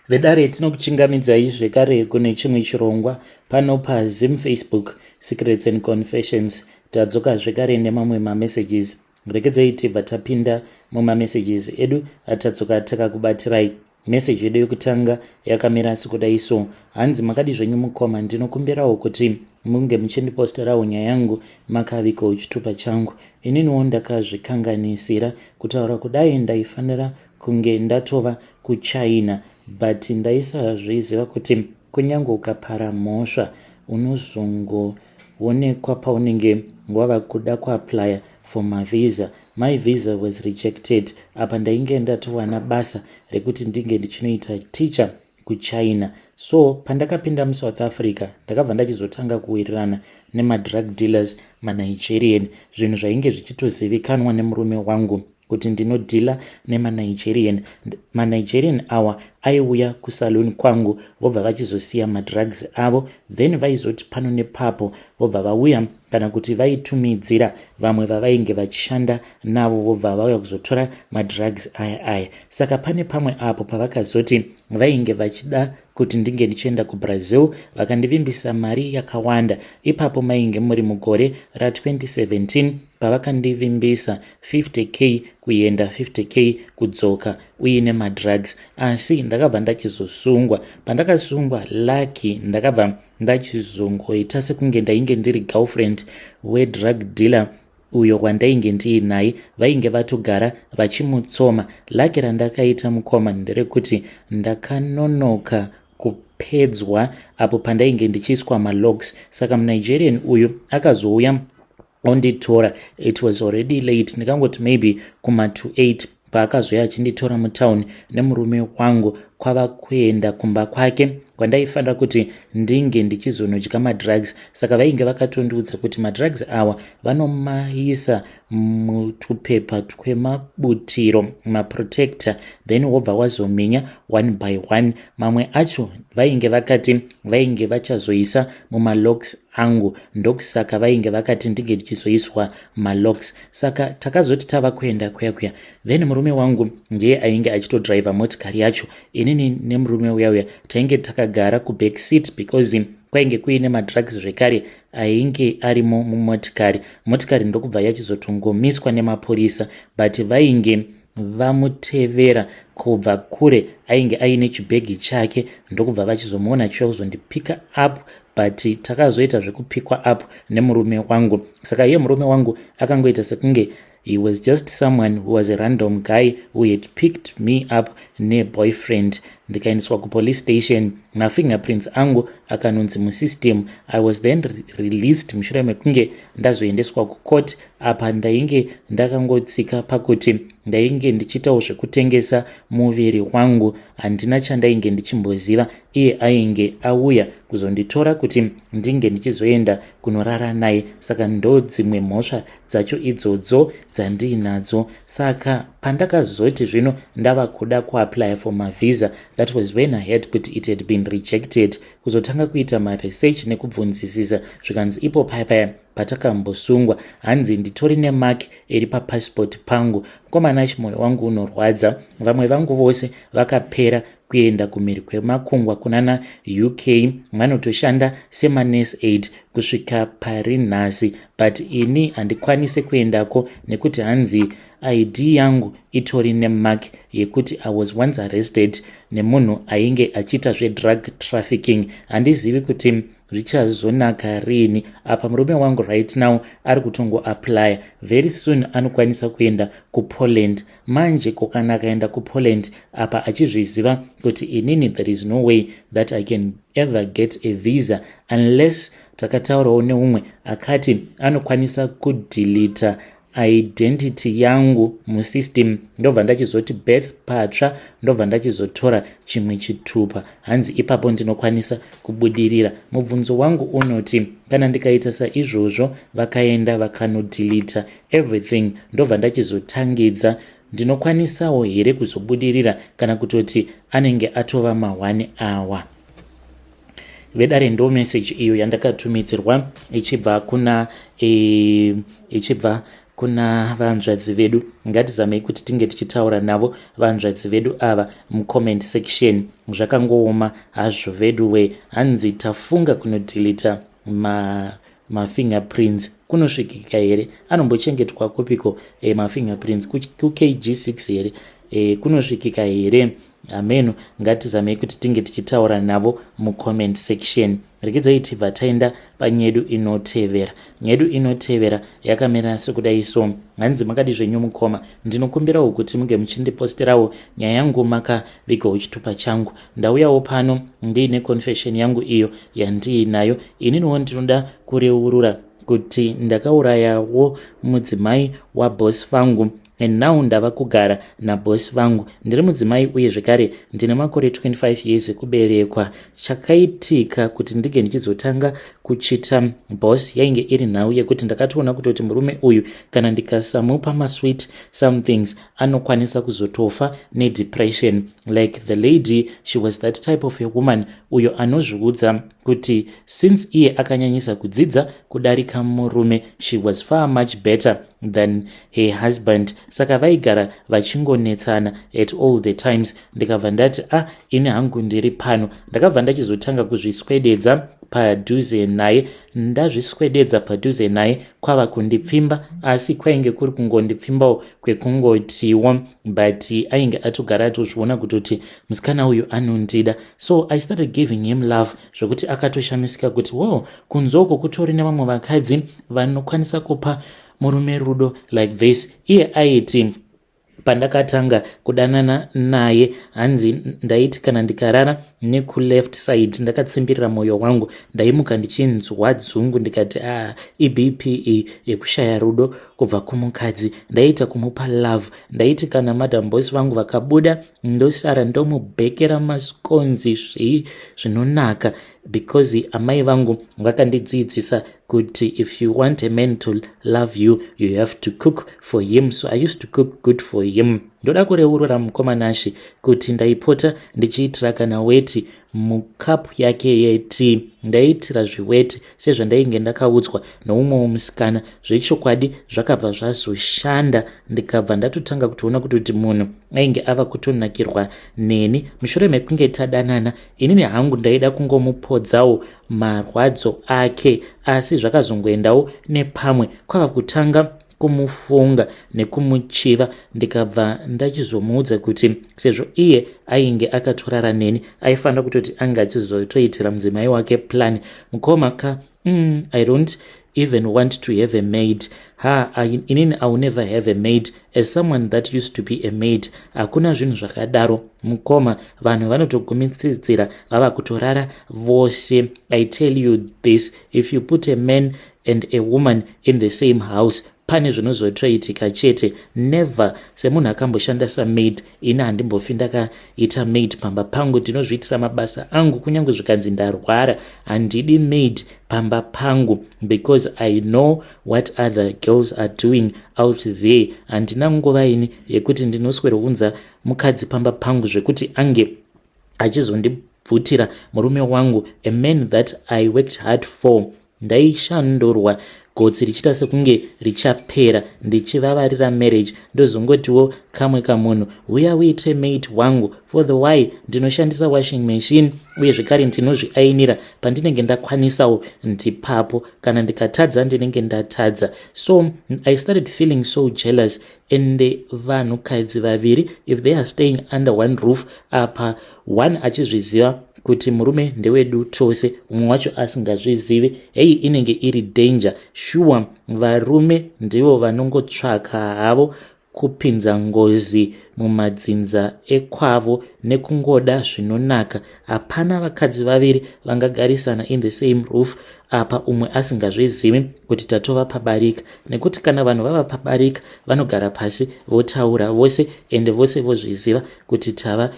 Vedare, tinokuchingamidzai zvekare kune chimwe chirongwa pano paZim Facebook Secrets and Confessions. Tadzoka zvekare nemamwe mamessages. Regedzai tibva tapinda mumamessages edu atadzoka takakubatirai. Meseji yedu yekutanga yakamira sekudai so. Hanzi, "Makadi zvenyu mukoma? Ndinokumbirawo kuti munge muchindiposterawo nyaya yangu makavikawo chitupa changu. Ininiwo ndakazvikanganisira. Kutaura kudai, ndaifanira kunge ndatova kuChina, but ndaisazviziva kuti kunyange ukapara mhosva unozongoonekwa paunenge wava kuda kuapplya for mavisa. My visa was rejected. Apa ndainge ndatowana basa rekuti ndinge ndichinoita teacher kuChina. So pandakapinda muSouth Africa, ndakabva ndachizotanga kuwirirana nemadrug dealers maNigerian, zvinhu zvainge zvichitozivikanwa nemurume wangu kuti ndinodhila nemaNigerian. MaNigerian awa aiuya kusaluni kwangu, vobva vachizosiya madrugs avo, then vaizoti pano nepapo vobva vauya, kana kuti vaitumidzira vamwe vavainge vachishanda navo, vobva vauya kuzotora madrugs aya aya. Saka pane pamwe apo pavakazoti vainge vachida kuti ndinge ndichienda kuBrazil, vakandivimbisa mari yakawanda. Ipapo mainge muri mugore ra2017, pavakandivimbisa 50K kuenda, 50K kudzoka uine madrugs. Asi ndakabva ndachizosungwa. Pandakasungwa, lucky ndakabva ndachizongoita sekunge ndainge ndiri girlfriend wedrug dealer uyo wandainge ndiinaye. Vainge vatogara vachimutsoma. Lucky randakaita, mukoma, nderekuti ndakanonoka kupedzwa apo pandainge ndichiiswa malocks. Saka muNigerian uyu akazouya onditora, it was already late. Ndikangoti maybe kuma to 8 paakazoya achinditora mutauni nemurume wangu, kwava kuenda kumba kwake kwandaifanira kuti ndinge ndichizonodya madrugs. Saka vainge vakatondiudza kuti madrugs awa vanomaisa mutupepa twemabutiro, maprotector, then wobva wazominya one by one. Mamwe acho vainge vakati vainge vachazoisa mumalocks angu, ndokusaka vainge vakati ndinge ndichizoiswa malocks. Saka takazoti tava kuenda kuya kuya, then murume wangu ndiye ainge achitodhiraivha motikari yacho. Inini nemurume uya uya tainge takagara kuback seat because kwainge kuine madrugs zvekare ainge arimo mumotikari. Motikari ndokubva yachizotongomiswa nemapurisa, but vainge vamutevera kubva kure. Ainge aine chibhegi chake, ndokubva vachizomuona chiuya kuzondipika up, but takazoita zvekupikwa up nemurume wangu. Saka iye murume wangu akangoita sekunge he was just someone who was a random guy who had picked me up neboyfriend. Ndikaendeswa kupolice station, mafingerprints angu akanonzi musystem. I was then released mushure mekunge ndazoendeswa kucourt. Apa ndainge ndakangotsika pakuti ndainge ndichiitawo zvekutengesa muviri wangu. Handina chandainge ndichimboziva. Iye ainge auya kuzonditora kuti ndinge ndichizoenda kunorara naye. Saka ndo dzimwe mhosva dzacho idzodzo dzandiinadzo. Saka pandakazoti zvino ndava kuda kuapply for mavisa, that was when I heard kuti it had been rejected. Kuzotanga kuita maresearch nekubvunzisisa, zvikanzi ipo paya paya patakambosungwa, hanzi nditori nemark iri papassport pangu. Mukomana, chimwoyo wangu unorwadza. Vamwe vangu vose vakapera kuenda kumhiri kwemakungwa kunana UK, vanotoshanda semanurse aid kusvika pari nhasi, but ini handikwanisi kuendako nekuti hanzi ID yangu itori nemark yekuti I was once arrested nemunhu ainge achiita zvedrug trafficking. Handizivi kuti zvichazonaka riini. Apa murume wangu right now ari kutongoapplya, very soon anokwanisa kuenda kuPoland. Manje kokana akaenda kuPoland, apa achizviziva kuti inini there is no way that I can ever get a visa unless takataurawo neumwe akati anokwanisa kudhilita identity yangu musystem, ndobva ndachizoti birth patsva, ndobva ndachizotora chimwe chitupa. Hanzi ipapo ndinokwanisa kubudirira. Mubvunzo wangu unoti, kana ndikaita saizvozvo, vakaenda vakanodhilita everything, ndobva ndachizotangidza, ndinokwanisawo here kuzobudirira, kana kutoti anenge atova ma1 awa? Vedare, ndo message iyo yandakatumidzirwa ichibva kuna ichibva Kuna vanzvadzi vedu, ngatizamei kuti tinge tichitaura navo vanzvadzi vedu ava mucomment section. Zvakangooma hazvo vedu we. Hanzi tafunga kunodeleta mafingerprints, kunosvikika here? Anombochengetwa kupiko mafingerprints? KuKG6 here? Kunosvikika here? Ameno, ngatizamei kuti tinge tichitaura navo mucomment section. Regedzai tibva taenda panyedu inotevera. Nyedu inotevera yakamira sekudai so. Hanzi, "Makadi zvenyu mukoma? Ndinokumbirawo kuti munge muchindiposterawo nyaya yangu makavigawo chitupa changu. Ndauyawo pano ndiine confession yangu iyo yandiinayo. Ininiwo ndinoda kureurura kuti ndakaurayawo mudzimai wabosi vangu and now ndava kugara nabosi vangu. Ndiri mudzimai uye zvekare ndine makore 25 years ekuberekwa. Chakaitika kuti ndinge ndichizotanga kuchita boss yainge iri nhau yekuti ndakatoona kutoti murume uyu, kana ndikasamupa masweet somethings, anokwanisa kuzotofa nedepression. Like, the lady, she was that type of a woman uyo anozviudza kuti since iye akanyanyisa kudzidza kudarika murume, she was far much better than her husband. Saka vaigara vachingonetsana at all the times. Ndikabva ndati, 'Ah, ini hangu ndiri pano.' Ndakabva ndachizotanga kuzviswededza padhuze naye. Ndazviswededza padhuze naye, kwava kundipfimba, asi kwainge kuri kungondipfimbawo kwekungotiwo, but ainge atogara atozviona kutoti musikana uyu anondida. So I started giving him love zvokuti akatoshamisika kuti, 'Wow, kunzoko kutori nevamwe vakadzi vanokwanisa kupa murume rudo like this.' Iye aiti pandakatanga kudanana naye, hanzi ndaiti kana ndikarara nekuleft side ndakatsimbirira mwoyo wangu, ndaimuka ndichinzwa dzungu. Ndikati, 'A, ah, iBP yekushaya rudo kubva kumukadzi.' Ndaiita kumupa love. Ndaiti kana madam boss vangu vakabuda, ndosara ndomubhekera maskonzi zvii zvinonaka, because amai vangu vakandidzidzisa kuti if you want a man to love you, you have to cook for him. So I used to cook good for him. Ndoda kureurura, mukoma Nashe, kuti ndaipota ndichiitira kana weti mukapu yake yetii. Ndaiitira zviweti sezvandainge ndakaudzwa noumwewo musikana. Zvechokwadi zvakabva zvazoshanda. Ndikabva ndatotanga kutoona kutoti munhu ainge ava kutonakirwa neni. Mushure mekunge tadanana, inini hangu ndaida kungomupodzawo marwadzo ake, asi zvakazongoendawo nepamwe, kwava kutanga kumufunga nekumuchiva. Ndikabva ndachizomuudza kuti sezvo iye ainge akatorara neni, aifanira kutoti anga achizotoitira mudzimai wake plan. Mukoma ka, I don't even want to have a maid. Ha, inini I will never have a maid. As someone that used to be a maid, hakuna zvinhu zvakadaro, mukoma. Vanhu vanotogumitsidzira vava kutorara vose. I tell you this, if you put a man and a woman in the same house, pane zvinozotoitika chete. Never. Semunhu akamboshanda samaid, ini handimbofi ndakaita maid pamba pangu. Ndinozviitira mabasa angu. Kunyange zvikanzi ndarwara, handidi maid pamba pangu, because I know what other girls are doing out there. Handina nguva ini yekuti ndinoswerounza mukadzi pamba pangu zvekuti ange achizondibvutira murume wangu, a man that I worked hard for. Ndaishandurwa gotsi richiita sekunge richapera ndichivavarira marriage, ndozongotiwo kamwe kamunhu, 'Uya uite maid wangu.' For the why? Ndinoshandisa washing machine uye zvekare ndinozviainira pandinenge ndakwanisawo ndipapo. Kana ndikatadza, ndinenge ndatadza. So I started feeling so jealous. And vanhukadzi vaviri, if they are staying under one roof, apa one achizviziva kuti murume ndewedu tose, umwe wacho asingazvizivi, hei, inenge iri danger sure. Varume ndivo vanongotsvaka havo kupinza ngozi mumadzinza ekwavo nekungoda zvinonaka. Hapana vakadzi vaviri vangagarisana in the same roof, apa umwe asingazvizivi kuti tatova pabarika, nekuti kana vanhu vava pabarika, vanogara pasi votaura vose, ende vose vozviziva kuti tava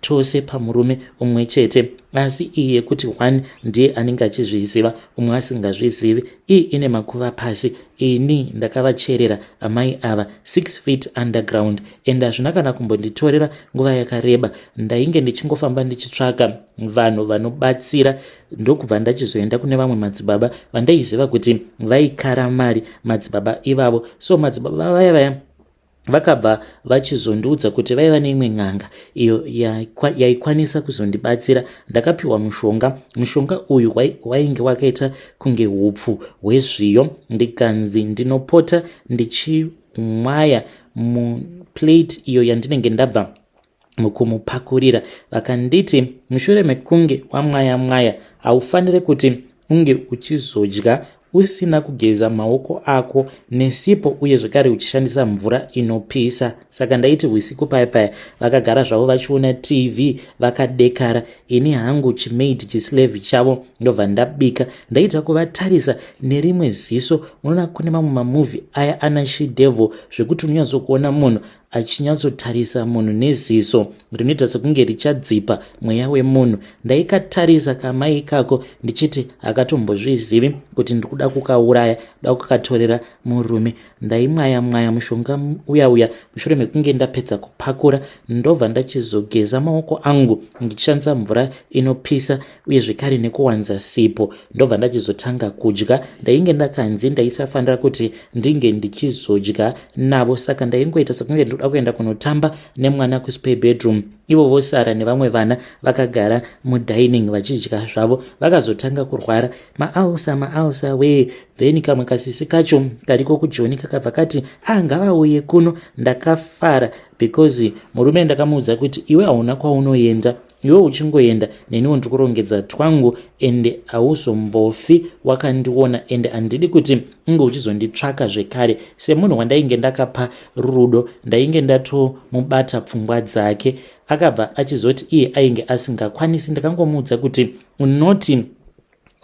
tose pamurume umwe chete, asi iyi yekuti one ndiye anenge achizviziva, umwe asingazvizivi, iyi ine makuva pasi. Ini ndakavacherera amai ava 6 feet underground, and hazvina kana kumbonditorera nguva yakareba. Ndainge ndichingofamba ndichitsvaka vanhu vanobatsira, ndokubva ndachizoenda kune vamwe madzibaba vandaiziva kuti vaikara mari, madzibaba ivavo. So madzibaba vaya vaya vakabva vachizondiudza kuti vaiva neimwe n'anga iyo yaikwanisa kuzondibatsira. Ndakapiwa mushonga. Mushonga uyu wainge wakaita kunge upfu hwezviyo, ndikanzi ndinopota ndichimwaya muplate iyo yandinenge ndabva kumupakurira. Vakanditi mushure mekunge wamwaya mwaya, haufaniri kuti unge uchizodya usina kugeza maoko ako nesipo, uye zvekare uchishandisa mvura inopisa. Saka ndaiti usiku paya paya vakagara zvavo vachiona TV vakadekara, ini hangu chimaid, chislave chavo, ndobva ndabika. Ndaita kuvatarisa nerimwe ziso. Unoona kune mamwe mamovie aya ana She Devil, zvekuti unonyatsokuona munhu achinyatsotarisa munhu neziso rinoita sekunge richadzipa mweya wemunhu. Ndaikatarisa kamai ikako ndichiti hakatombozvizivi kuti ndikuda kukauraya, da kukatorera murume. Ndaimwaya mwaya mushonga uya uya. Mushure mekunge ndapedza kupakura, ndobva ndachizogeza maoko angu ndichishandisa mvura inopisa, uye zvekare nekuwanza sipo, ndobva ndachizotanga kudya. Ndainge ndakanzi ndaisafanira kuti ndinge ndichizodya navo, saka ndaingoita sekunge ndinoda kuenda kunotamba nemwana kuspare bedroom, ivo vosara nevamwe vana vakagara mudining vachidya zvavo. Vakazotanga kurwara maulcer, maulcer wee. Then kamwe kasisi kacho kariko kuJoni kakabva kati, "A, ah, ngavauye kuno." Ndakafara because murume ndakamuudza kuti, "Iwe hauna kwaunoenda. Iwe uchingoenda, neniwo ndiri kurongedza twangu, ende hauzombofi wakandiona, ende handidi kuti unge uchizonditsvaka zvekare." Semunhu wandainge ndakapa rudo, ndainge ndatomubata pfungwa dzake. Akabva achizoti iye ainge asingakwanisi. Ndakangomuudza kuti unoti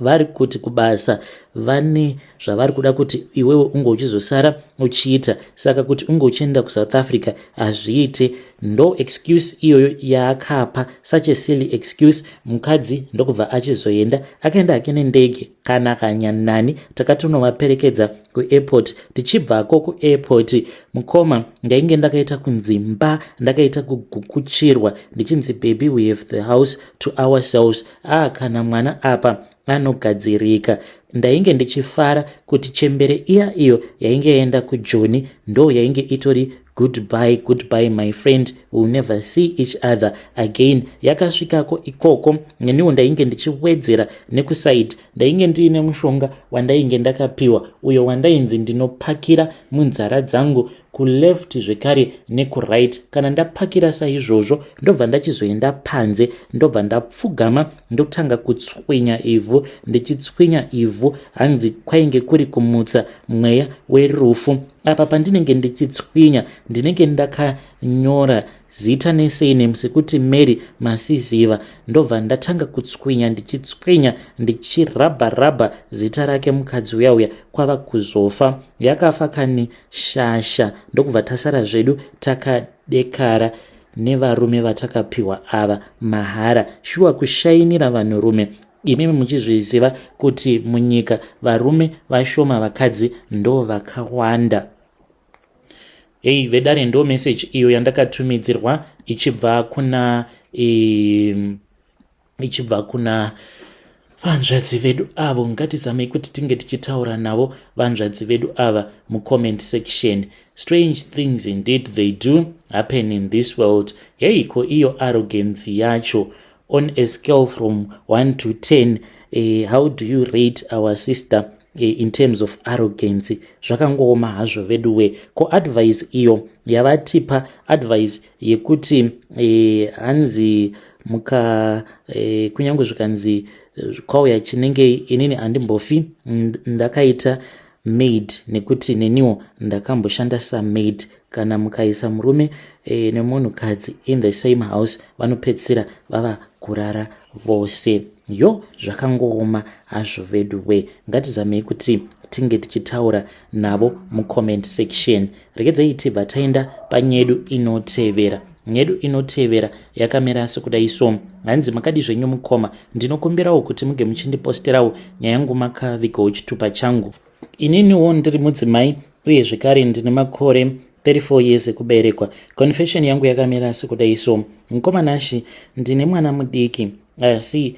vari kuti kubasa vane zvavari kuda kuti iwewe unge uchizosara uchiita, saka kuti unge uchienda kuSouth Africa hazviite. Ndo excuse iyoyo yaakapa, such a silly excuse. Mukadzi ndokubva achizoenda. Akaenda hake nendege kana kanyanani. Takatonovaperekedza kuairport. Tichibvako kuairport, mukoma, ndainge ndakaita kunzi mba, ndakaita kugukuchirwa ndichinzi, "Baby, we have the house to ourselves." Ah, kana mwana apa anogadzirika. Ndainge ndichifara kuti chembere iya iyo yainge yaenda kuJoni ndo yainge itori goodbye, goodbye my friend, will never see each other again. Yakasvikako ikoko, neniwo ndainge ndichiwedzera nekuside. Ndainge ndiine mushonga wandainge ndakapiwa, uyo wandainzi ndinopakira munzara dzangu kuleft zvekare nekuright. Kana ndapakira saizvozvo, ndobva ndachizoenda panze, ndobva ndapfugama, ndotanga kutswinya ivhu. Ndichitswinya ivhu, hanzi kwainge kuri kumutsa mweya werufu. Apa pandinenge ndichitswinya, ndinenge ndakanyora zita nesurname sekuti Mary Masiziva. Ndobva ndatanga kutswinya, ndichitswinya, ndichirabha rabha zita rake mukadzi uya uya, kwava kuzofa. Yakafa kani shasha, ndokubva tasara zvedu takadekara nevarume vatakapiwa ava mahara. Shuwa, kushainira vanhurume imimi muchizviziva kuti munyika varume vashoma, vakadzi ndo vakawanda. Ei vedare, ndo message iyo yandakatumidzirwa ichibva kuna vanzvadzi vedu avo. Ngatizamei kuti tinge tichitaura navo vanzvadzi vedu ava mucomment section. Strange things indeed, they do happen in this world. Heiko iyo arrogance yacho? On a scale from 1 to 10, how do you rate our sister in terms of arrogance? Zvakangooma hazvo veduwe. Ko advice iyo yavatipa, advice yekuti hanzi muka kunyange zvikanzi kwauya chinenge, inini handimbofi ndakaita maid, nekuti neniwo ndakamboshanda samaid. Kana mukaisa murume nemunhukadzi in the same house, vanopedzisira vava kurara vose. Yo, zvakangooma hazvo veduwe. Ngatizamei kuti tinge tichitaura navo mucomment section. Regedzai tibva taenda panyedu inotevera. Nyedu inotevera yakamira sekudai so. Hanzi, "Makadi zvenyu mukoma? Ndinokumbirawo kuti muge muchindiposterawo nyaya yangu makavigawo chitupa changu. Ininiwo ndiri mudzimai uye zvekare ndine makore 34 years ekuberekwa. Confession yangu yakamira sekudai so. Mukoma Nashi, ndine mwana mudiki asi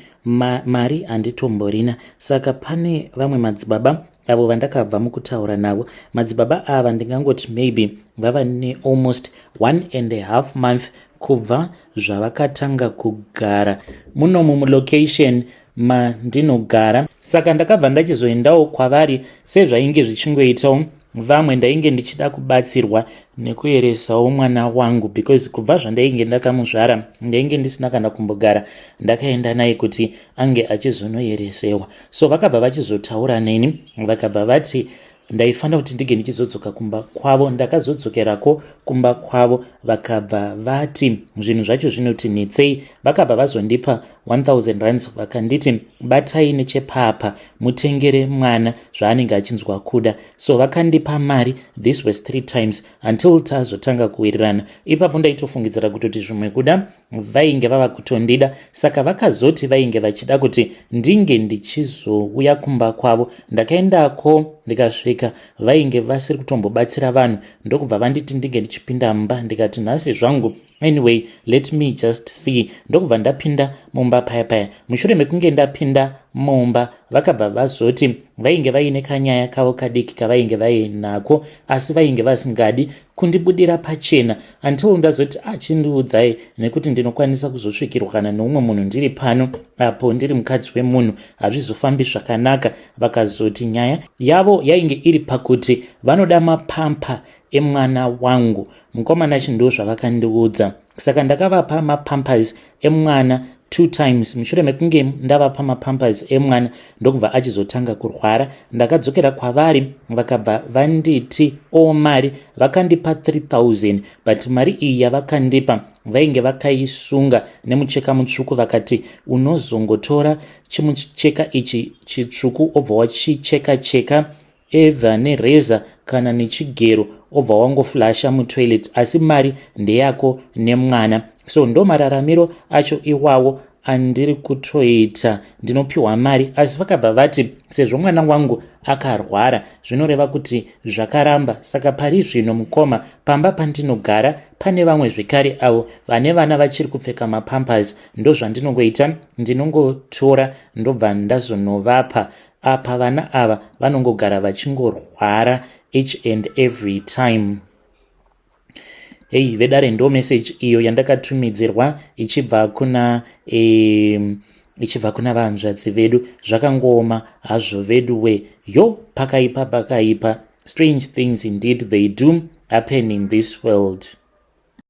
mari handitomborina. Saka pane vamwe madzibaba avo vandakabva mukutaura navo. Madzibaba ava ndingangoti maybe vava nealmost 1.5 month kubva zvavakatanga kugara munomu mulocation mandinogara. Saka ndakabva ndachizoendawo kwavari sezvainge zvichingoitawo vamwe. Ndainge ndichida kubatsirwa nekueresawo mwana wangu because kubva zvandainge ndakamuzvara ndainge ndisina kana kumbogara ndakaenda naye kuti ange achizonoeresewa. So vakabva vachizotaura neni, vakabva vati ndaifanira kuti ndinge ndichizodzoka kumba kwavo. Ndakazodzokerako kumba kwavo, vakabva vati zvinhu zvacho zvinoti netsei. Vakabva vazondipa 1000 rands, vakanditi batai nechepapa mutengere mwana zvaanenge achinzwa kuda. So vakandipa mari. This was three times until tazotanga kuwirirana. Ipapo ndaitofungidzira kutoti zvimwe kuda vainge vava kutondida. Saka vakazoti vainge vachida kuti ndinge ndichizouya kumba kwavo. Ndakaendako, ndikasvika vainge vasiri kutombobatsira vanhu, ndokubva vanditi ndinge ndichipinda mumba. Ndikati nhasi zvangu, anyway, let me just see. Ndokubva ndapinda mumba paya paya. Mushure mekunge ndapinda mumba, vakabva vazoti vainge vaine kanyaya kavo kadiki kavainge vainako, asi vainge vasingadi kundibudira pachena until ndazoti achindiudzai, nekuti ndinokwanisa kuzosvikirwa kana neumwe munhu ndiri pano, apo ndiri mukadzi wemunhu, hazvizofambi zvakanaka. Vakazoti nyaya yavo yainge iri pakuti vanoda mapampers emwana wangu. Mukomana chi, ndo zvavakandiudza. Saka ndakavapa mapampers emwana two times. Mushure mekunge ndavapa mapampers emwana, ndokubva achizotanga kurwara. Ndakadzokera kwavari, vakabva vanditi o mari vakandipa 3000, but mari iyi yavakandipa vainge vakaisunga nemucheka mutsvuku. Vakati unozongotora chimucheka ichi chitsvuku, obva wachicheka cheka either nereza kana nechigero, obva wangoflasha mutoilet, asi mari ndeyako nemwana. So ndo mararamiro acho iwawo andiri kutoita. Ndinopiwa mari, asi vakabva vati sezvo mwana wangu akarwara, zvinoreva kuti zvakaramba. Saka pari zvino, mukoma, pamba pandinogara pane vamwe zvekare avo vane vana vachiri kupfeka mapampers. Ndo zvandinongoita, ndinongotora ndobva ndazonovapa. Apa vana ava vanongogara vachingorwara each and every time." Hei vedare, ndo message iyo yandakatumidzirwa ichibva kuna vanzvadzi vedu. Zvakangooma hazvo vedu we. Yo, pakaipa, pakaipa. Strange things indeed, they do happen in this world.